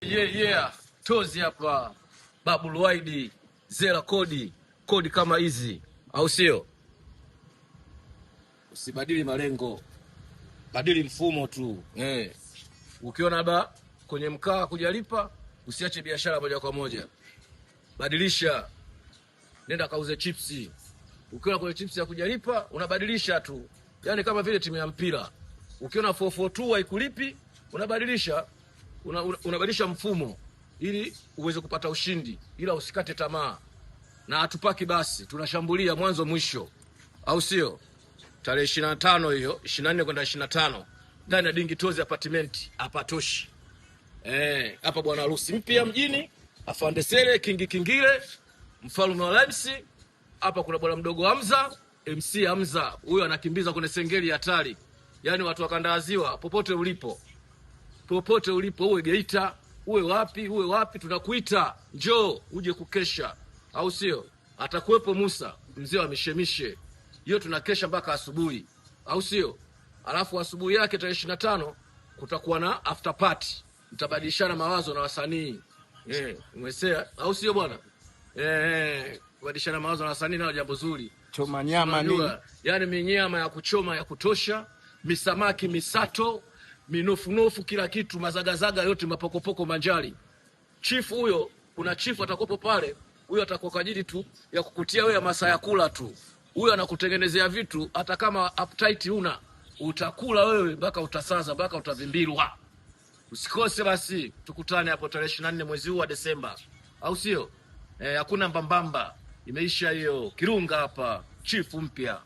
Yeah. Tozi hapa Babu Luwaidi, Zela kodi kodi kama hizi, au sio? Usibadili malengo, badili mfumo tu eh. Ukiona labda kwenye mkaa kujalipa, usiache biashara moja kwa moja, badilisha, nenda kauze chipsi. Ukiona kwenye chipsi ya kujalipa, unabadilisha tu, yaani kama vile timu ya mpira. Ukiona 442 haikulipi, unabadilisha unabadilisha mfumo ili uweze kupata ushindi, ila usikate tamaa. Na hatupaki basi, tunashambulia mwanzo mwisho, au sio? Tarehe 25 hiyo, 24 kwenda 25 ndani ya Dingi Tozi apartment hapatoshi. Eh, hapa bwana harusi mpya mjini, Afande Sele Kingi Kingile, mfalme wa Lamsi. Hapa kuna bwana mdogo Hamza, MC Hamza, huyo anakimbiza kwenye sengeli hatari. Yaani watu wakandaaziwa popote ulipo. Popote ulipo, uwe Geita, uwe wapi, uwe wapi, tunakuita njoo uje kukesha, au sio? Atakuwepo Musa mzee wa mishemishe, hiyo tunakesha mpaka asubuhi, au sio? Alafu asubuhi yake tarehe 25 kutakuwa na after party, mtabadilishana mawazo na wasanii umesea, au sio bwana? Kubadilishana mawazo na wasanii nalo jambo zuri. Choma nyama nini? Unajua, yani minyama ya kuchoma ya kutosha, misamaki misato, minofunofu, kila kitu, mazagazaga yote, mapokopoko, manjari. Chifu huyo, kuna chifu atakopo pale, huyo atakuwa kwa ajili tu ya kukutia wewe masaa ya kula tu. Huyo anakutengenezea vitu, hata kama appetite huna, utakula wewe mpaka utasaza, mpaka utavimbirwa. Usikose basi, tukutane hapo tarehe 24 mwezi huu wa Desemba, au sio? Hakuna mbambamba, imeisha hiyo. Kirunga hapa, chifu mpya.